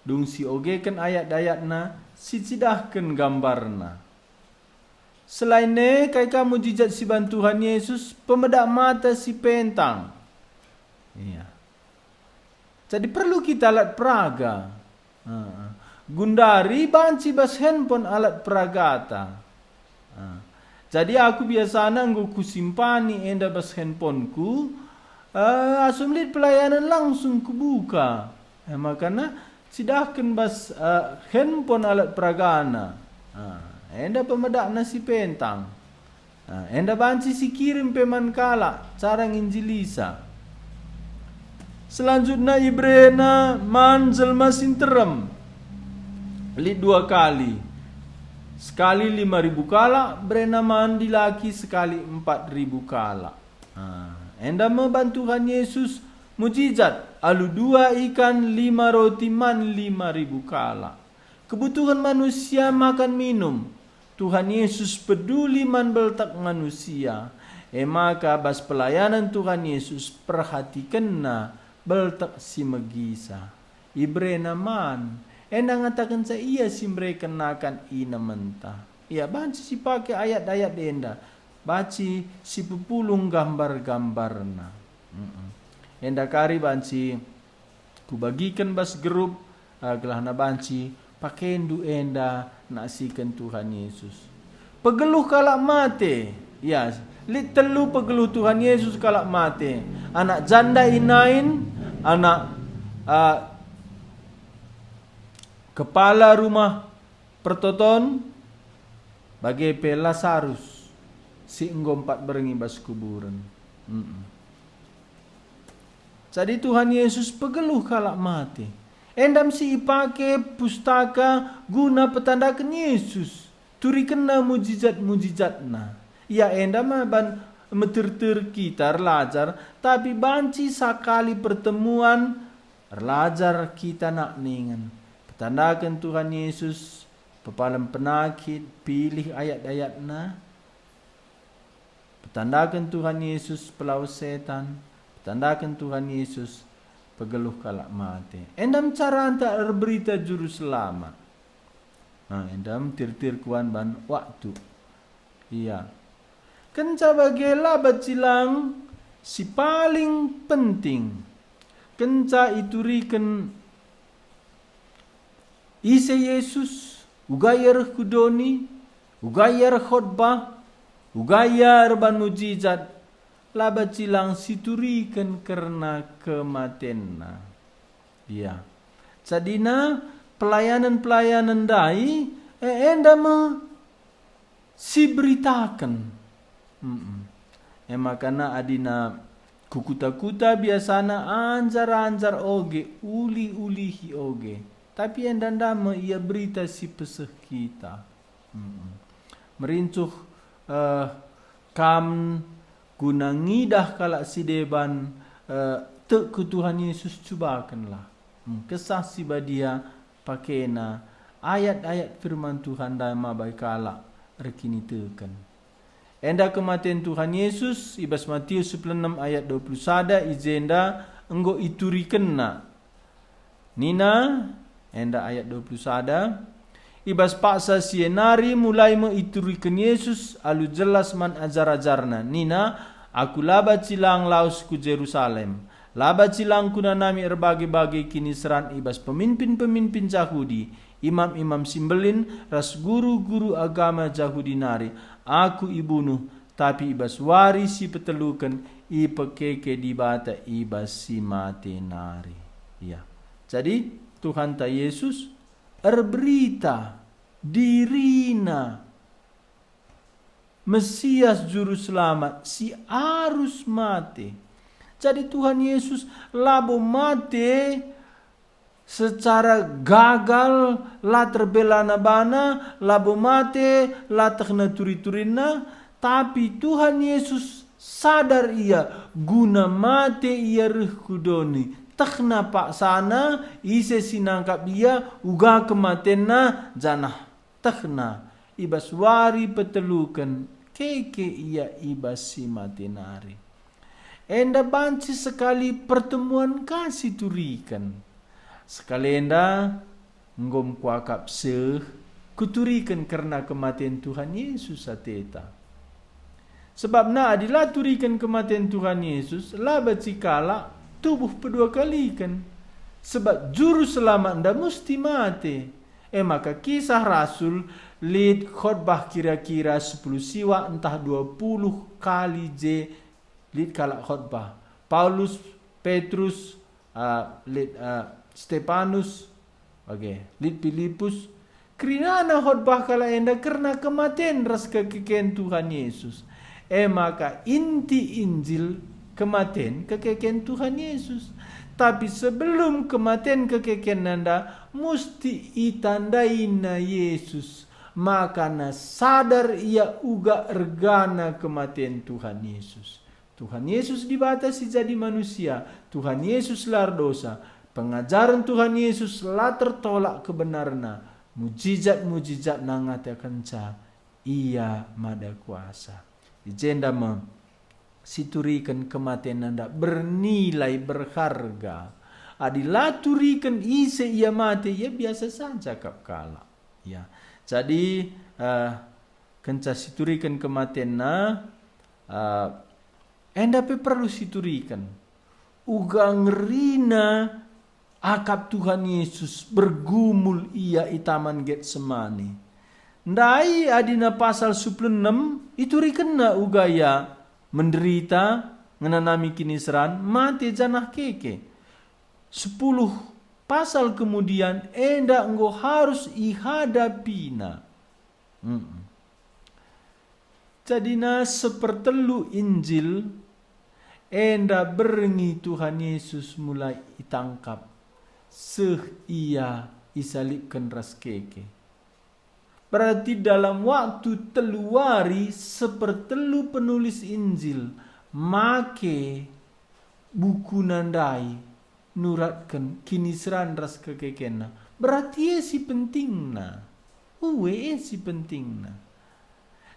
dung siogeken ayat-ayatna, sicidahken gambarna. Selain e, kai ka mujizat si iban Tuhan Yesus? Pemedak mata si pentang. Iya. Jadi perlu kita alat peraga. Heeh. Gundari banci bas handphone alat peragata. Ah. Jadi aku biasana enggo kusimpani enda bas handphoneku, eh, asum lit pelayanan langsung kubuka. Eh, makana cidahken bas, eh, handphone alat peragana. Ah, enda pemedakna si pentang. Ah, enda banci sikirim pe man kalak cara nginjilisa. Selanjutna iberena man jelma si nterem. Lit dua kali. Sekali lima ribu kalak, berena man dilaki sekali empat ribu kalak. Ah, enda me ban Tuhan Yesus mujizat alu dua ikan lima roti man lima ribu kalak. Kebutuhen manusia makan minum. Tuhan Yesus peduli man beltek manusia. E maka bas pelayanan Tuhan Yesus perhatikenNa beltek si megisa. Iberena man, enda ngatakenca Ia si mereken nakan inementa. Ia banci sipake ayat-ayat enda, banci sipepulung gambar-gambarna. Mm-mm. Enda kari banci kubagiken bas grup, eh, gelahna banci pakendu enda naksiken Tuhan Yesus. Pegeluh kalak mate. Ya, lit telu pegeluh Tuhan Yesus kalak mate. Anak janda i Nain, anak, eh, kepala rumah pertoton, bage pe Lasarus si enggo empat berngi bas kuburen. Mm-mm. Jadi Tuhan Yesus pegeluh kalak mate. Enda me si ipake pustaka guna petandaken Yesus, turikenNa mujizat-mujizatNa. Ia enda me ban meterter kita erlajar, tapi banci sakali pertemuan erlajar kita nakningen. Petandaken Tuhan Yesus, pepalem penakit, pilih ayat-ayatNa, petandaken Tuhan Yesus, pelawes setan, petandaken Tuhan Yesus, pegeluh kalak mate. Enda me caranta erberita Juru Selamat. Nah, enda me tirtir kuan ban waktu. Ia. Kenca bage la bacilang si paling penting. Kenca ituriken ise Yesus, uga ia reh ku doni, uga ia erkhotbah, uga ia erban mujizat, la bacilang situriken kerna kematenNa. Ia. Jadina pelayanan-pelayanan ndai, e, enda me siberitaken. Mm-mm. E makana adina ku kuta-kuta biasana anjar-anjar oge, ulih-ulihi oge. Tapi enda-enda me ia berita si peseh kita. Mm-mm. Merincuh, eh, kam guna ngidah kalak si deban, eh, tek ku Tuhan Yesus, cubakenlah. Hmm, Kesah Si Badia pakena ayat-ayat firman Tuhan ndai mabai kalak erkiniteken. Enda kematen Tuhan Yesus i bas Matius sepuluh enem ayat dua puluh sada, i jenda enggo iturikenNa. Nina, enda ayat dua puluh sada, i bas paksa si e nari mulai me ituriken Yesus alu jelas man ajar-ajarNa. Nina, "Aku la bacilang lawes ku Jerusalem. La bacilang kunanami erbage-bage kiniseran i bas peminpin-peminpin Jahudi, imam-imam si mbelin, ras guru-guru agama Jahudi nari. Aku ibunuh, tapi i bas wari si peteluken ipekeke Dibata i bas si mate nari." Ya. Jadi, Tuhanta Yesus erberita diriNa Mesias Juru Selamat si arus mate. Jadi, Tuhan Yesus labo mate secara gagal, la terbelana bana, labo mate, la tehna turi-turinna, tapi Tuhan Yesus sadar ia guna mate ia reh ku doni. Tehna paksana, ise si nangkap ia, uga kematenna, janah tehna i bas wari peteluken keke ia i bas si mate nari. enda banci sekali pertemuan ka situriken. Sekalenda, enggo kuakap seh, kuturiken kerna kematen Tuhan Yesus ateta. Sebabna adi la turiken kematen Tuhan Yesus, la banci kalak tubuh pedua kaliken. Sebab Juru Selamat enda musti mate. E maka Kisah Rasul lit khotbah kira-kira sepuluh siwah ntah dua puluh kali je lit kalak khotbah. Paulus, Petrus, ah, lit, ah, Stepanus, oke, lit Pilipus. Kerinana khotbah kalak enda kerna kematen ras kekeken Tuhan Yesus. E maka inti Injil kematen kekeken Tuhan Yesus. Tapi sebelum kematen kekeken enda, musti itandaina Yesus, makana sadar ia uga ergana kematen Tuhan Yesus. Tuhan Yesus Dibata si jadi manusia, Tuhan Yesus la erdosa, pengajaren Tuhan Yesus la tertolak kebenarna, mujijat-mujijatna ngatakenca ia mada kuasa. I jenda me, situriken kematenna enda bernilai, berharga. Adi la turiken ise ia mate, ia biasa saja kap kalak. Ya. Jadi, eh, kenca situriken kematenna, eh, enda pe perlu situriken. Uga ngerina akap Tuhan Yesus bergumul ia i Taman Getsemani. Ndai adina pasal sepuluh enem iturikenna uga ia menderita, ngenanami kiniseran, mate janah keke. Sepuluh pasal kemudian enda enggo harus ihadapina. Mm-mm. Jadina sepertelu Injil enda berngi Tuhan Yesus mulai itangkap, seh ia isalibken ras keke. Berarti dalam waktu telu wari sepertelu penulis Injil make bukuna ndai nuratken kiniseran ras kekekenna. Berarti e si pentingna. Ue e si pentingna.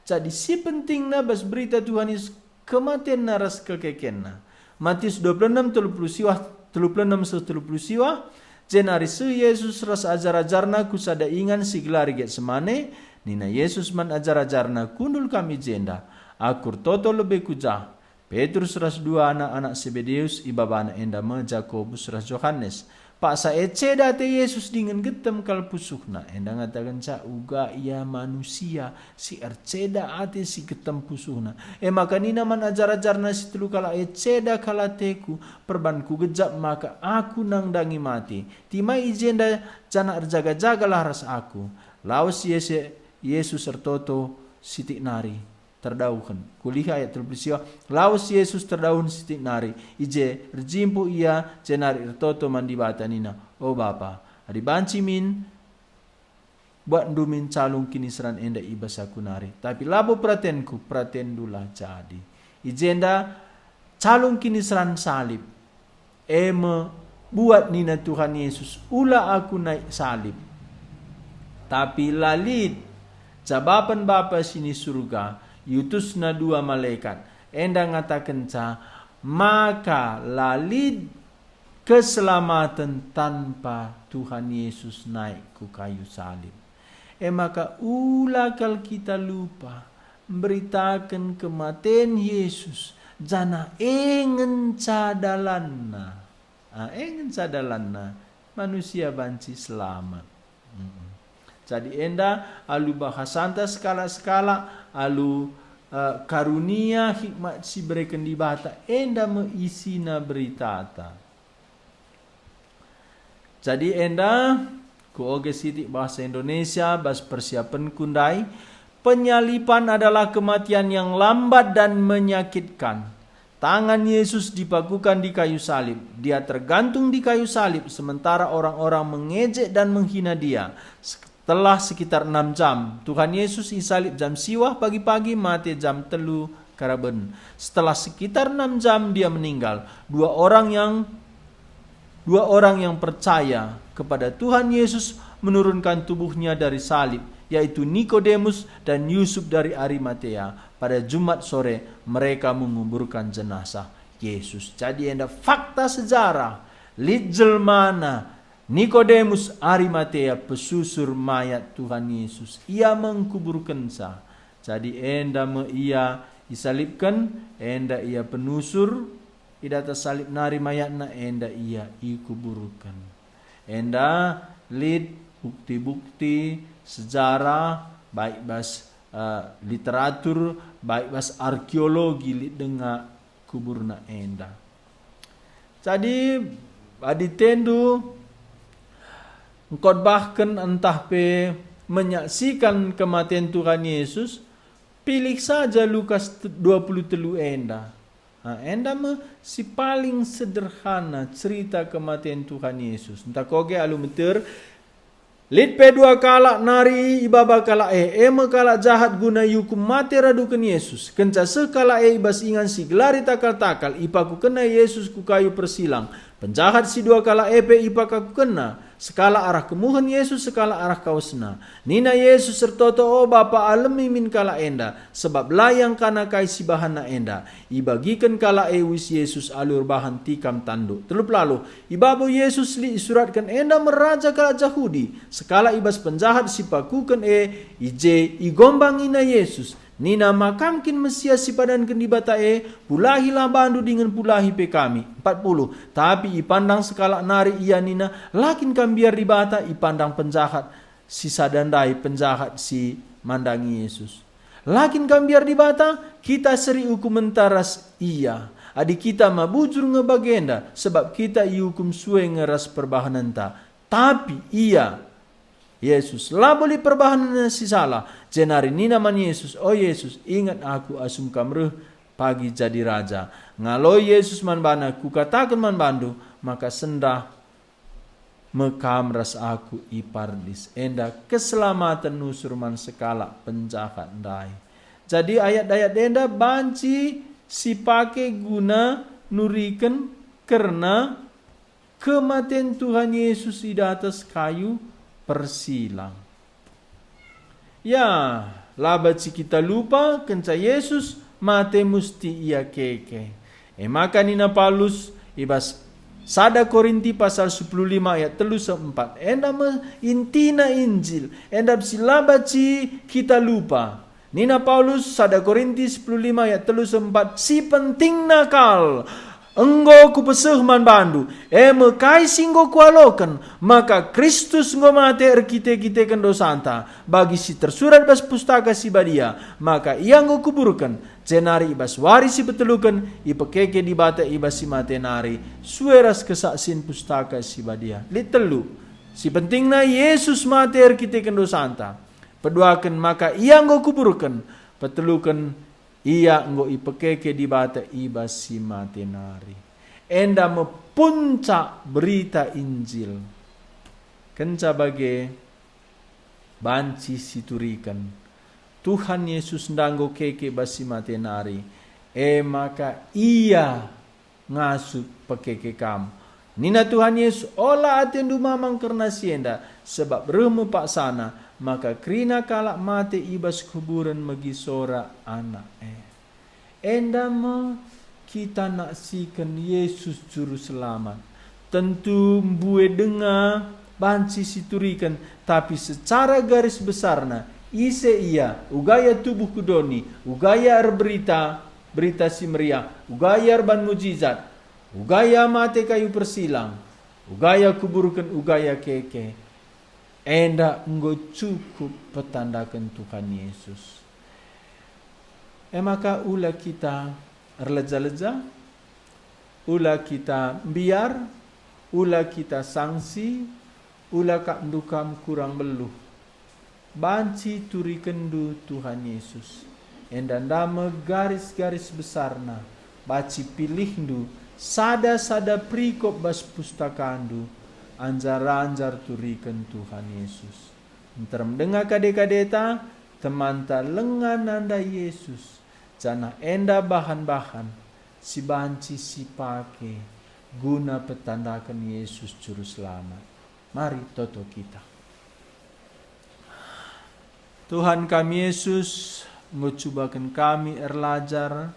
Jadi si pentingna bas berita Tuhan Yesus kematenna ras kekekenna. Matius dua puluh enam, telu puluh siwah, telu puluh enam seh telu puluh siwah, jenari seh Yesus ras ajar-ajarNa ku sada ingan si gelari Getsemane, nina Yesus man ajar-ajarNa, "Kundul kam i jenda, Aku ertoto lebe ku jah." Petrus ras dua anak-anak Sebedeus, ibabana enda me Jakobus ras Johanes. Paksa e ceda ate Yesus dingen getem kal pusuhna, enda ngatakenca uga ia manusia si erceda ate si getem pusuhna. E maka nina man ajar-ajarNa si telu kalak e, "Ceda kal ateku, perban kugejap maka aku nandangi mate. Timai i jenda janah erjaga-jagalah ras aku." Lawes Yese-, Yesus ertoto sitik nari terdauhen. Kulihi ayat telu puluh siwah, lawes Yesus terdauhen sitik nari. I je erjimpuh Ia, jenari ertoto man Dibata nina, "O Bapa, adi banci min, buatNdu min calung kiniseran enda i bas aku nari. Tapi labo peratenku, peratenNdulah jadi." I jenda calung kiniseran salib. E me buat nina Tuhan Yesus, "Ula aku naik salib." Tapi la lit, jabapen Bapa si ni Surga, iutusNa dua malekat, enda ngatakenca maka la lit keselamaten tanpa Tuhan Yesus naik ku kayu salib. E maka ula kal kita lupa mberitaken kematen Yesus, janah e ngenca dalanna. Ah, e ngenca dalanna manusia banci selamat. Mm-mm. Jadi enda alu bahasanta sekalak-sekalak, alu, eh, karunia hikmat si ibereken Dibata, enda me isina beritata. Jadi enda, kuoge sitik bahasa Indonesia bas persiapenku ndai, penyaliban adalah kematian yang lambat dan menyakitkan. Tangan Yesus dipakukan di kayu salib. Dia tergantung di kayu salib, sementara orang-orang mengejek dan menghina Dia. Setelah sekitar enam jam, Tuhan Yesus isalib jam siwah pagi-pagi, mate jam telu karaben. Setelah sekitar enam jam, Dia meninggal. Dua orang yang, dua orang yang percaya kepada Tuhan Yesus menurunkan tubuh-Nya dari salib, yaitu Nikodemus dan Yusuf dari Arimatea. Pada Jumat sore, mereka menguburkan jenazah. Yesus. Jadi enda fakta sejarah, lit jelmana Nikodemus Arimatea pesusur mayat Tuhan Yesus. Ia mengkuburkenca. Jadi enda me ia isalibken, enda ia penusur, i datas salib nari mayatna, enda ia ikuburken. Enda lit bukti-bukti sejarah, baik bas, eh, literatur, baik bas arkeologi lit denga kuburna enda. Jadi, adi tendu engkotbahken ntah pe menyaksikan kematen Tuhan Yesus, pilih saja Lukas te-, dua puluh telu enda. Ha, enda me si paling sederhana cerita kematen Tuhan Yesus. Ntah koge alu meter, lit pe dua kalak nari ibaba kalak e, e me kalak jahat guna iukum mate raduken Yesus. Kenca seh kalak e i bas ingan si gelari takal-takal, ipakukenna Yesus ku kayu persilang. Penjahat si dua kalak e pe ipakukenna, sekalak arah kemuhen Yesus, sekalak arah kawesna. Nina Yesus ertoto, "O Bapa, alemi min kalak enda, sebab la iangkana kai si bahanna enda." Ibagiken kalak e uis Yesus alu erbahan tikam tanduk. Telu pelalu, ibabo Yesus lit isuratken, "Enda me Raja kalak Jahudi." Sekalak i bas penjahat si pakuken e i je igombangina Yesus. Nina, "Ma Kam kin Mesias si ipadanken Dibata e? Pulahilah bandu dingen pulahi pe kami." Empat puluh, tapi ipandang sekalak nari ia nina, "La kin Kam mbiar Dibata?" Ipandang penjahat si sada ndai, penjahat si mandangi Yesus. "La kin Kam mbiar Dibata? Kita seri ukumenta ras ia. Adi kita ma bujur nge bagenda, sebab kita iukum sue nge ras perbahanenta." Tapi ia, Yesus, labo lit perbahanenna si salah, jenari nina man Yesus, "O Yesus, inget aku asum Kam reh pagi jadi Raja." Ngaloi Yesus man bana, "Kukataken man bandu, maka sendah me kam ras Aku i Pardis." Enda keselamaten nusur man sekalak penjahat ndai. Jadi ayat-ayat enda banci sipake guna nuriken kerna kematen Tuhan Yesus i datas kayu persilang. Ya, la banci kita lupa, kenca Yesus mate musti Ia keke. E maka nina Paulus i bas sada Korinti pasal sepuluh lima ayat telu seh empat, enda me intina Injil, enda si la banci kita lupa. Nina Paulus, sada Korinti sepuluh lima ayat telu seh empat, "Si pentingna kal, enggo kupeseh man bandu, e me kai si enggo kualoken, maka Kristus enggo mate erkite-kiteken dosanta, bagi si tersurat bas Pustaka Si Badia, maka Ia enggo kuburken, jenari i bas wari si peteluken ipekeke Dibata i bas si mate nari, sue ras kesaksin Pustaka Si Badia." Lit telu, si pentingna Yesus mate erkiteken dosanta. Peduaken, maka Ia enggo kuburken. Peteluken, Ia enggo ipekeke Dibata i bas si mate nari. Enda me puncak berita Injil. Kenca bage, banci situriken, Tuhan Yesus enda enggo keke bas si mate nari, e maka Ia ngasup pekeke kam. Nina Tuhan Yesus, "Ola atendu mamang kerna si enda, sebab reh me paksana, maka kerina kalak mate i bas kuburen megi sora Anak e." Enda me kita naksiken Yesus Juru Selamat. Tentu mbue denga banci situriken, tapi secara garis besarna, ise Ia, uga Ia tubuh ku doni, uga Ia erberita, Berita Si Meriah, uga Ia erban mujizat, uga Ia mate kayu persilang, uga Ia kuburken, uga Ia keke. Enda enggo cukup petandaken Tuhan Yesus. E maka ula kita erleja-leja, ula kita mbiar, ula kita sangsi, ula kap ndukam kurang beluh. Banci turikenndu Tuhan Yesus. Enda ndame garis-garis besarna, banci pilihndu sada-sada perikop bas pustakandu, anjar-anjar turiken Tuhan Yesus. Nterem denga kade-kadeta, temanta langa nandai Yesus, janah enda bahan-bahan si banci sipake guna petandaken Yesus Juru Selamat. Mari toto kita. Tuhan kami Yesus, enggo cubaken kami erlajar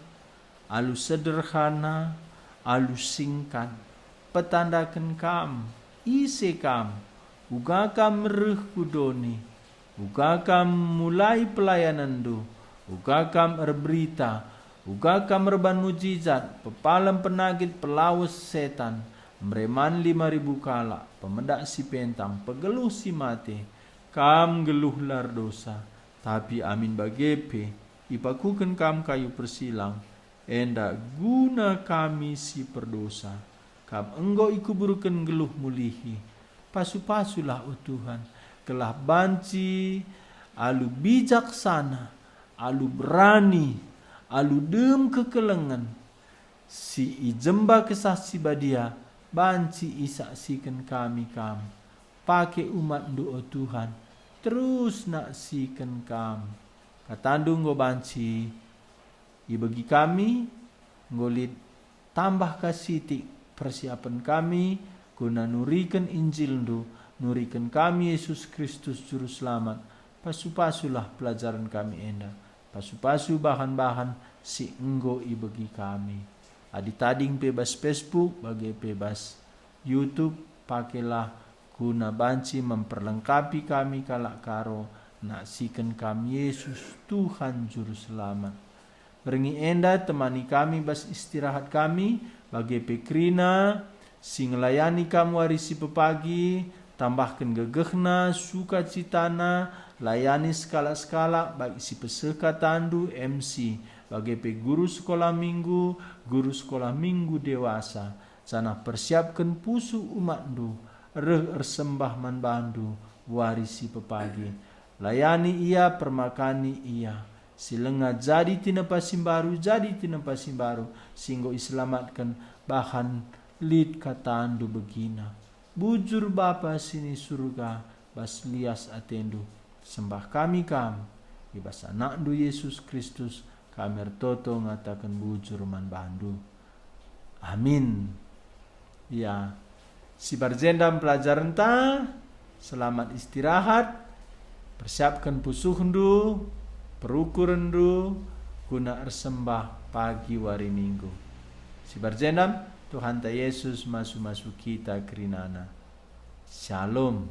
alu sederhana, alu singkan, petandaken kam, ise kam, uga kam reh ku doni, uga kam mulai pelayanenndu, uga kam erberita, uga kam erban mujizat, pepalem penakit, pelawes setan, mereman lima ribu kalak, pemedak si pentang, pegeluh si mate, kam nggeluh la erdosa, tapi amin bage pe ipakuken kam kayu persilang, enda guna kami si perdosa. Kam enggo ikuburken nggeluh mulihi. Pasu-pasulah, o Tuhan, gelah banci alu bijaksana, alu berani, alu dem kekelengen, si i jemba Kesah Si Badia banci isaksiken kami kam. Pake umatndu, o Tuhan, terus naksiken kam. KataNdu enggo banci ibegi kami, enggo lit tambah ka sitik persiapen kami guna nuriken InjilNdu, nuriken kami Yesus Kristus Juru Selamat. Pasu-pasulah pelajaren kami enda, pasu-pasu bahan-bahan si enggo ibegi kami. Adi tading pe bas Facebook, bage pe bas YouTube, pakelah guna banci memperlengkapi kami kalak Karo, naksiken kam Yesus, Tuhan Juru Selamat. Berngi enda temani kami bas istirahat kami, bage pe kerina si ngelayani kam wari si pepagi, tambahken gegehna, sukacitana, layani sekalak-sekalak, baik si peseh katandu, M C, bage pe guru sekolah minggu, guru sekolah minggu dewasa, janah persiapken pusuh umatndu reh ersembah man bandu wari si pepagi. Layani ia, permakani ia, si langa jadi tinepa si mbaru, jadi tinepa si mbaru, si enggo iselamatken, bahan lit katandu begina. Bujur Bapa si ni Surga, bas lias atendu, sembah kami kam, i bas AnakNdu Yesus Kristus, kami ertoto ngataken bujur man bandu. Amin. Ya, si barjenda pelajarenta, selamat istirahat, persiapken pusuhndu, perukurenndu, guna ersembah pagi wari Minggu. Si barjenda, Tuhanta Yesus masu-masu kita kerinana. Shalom.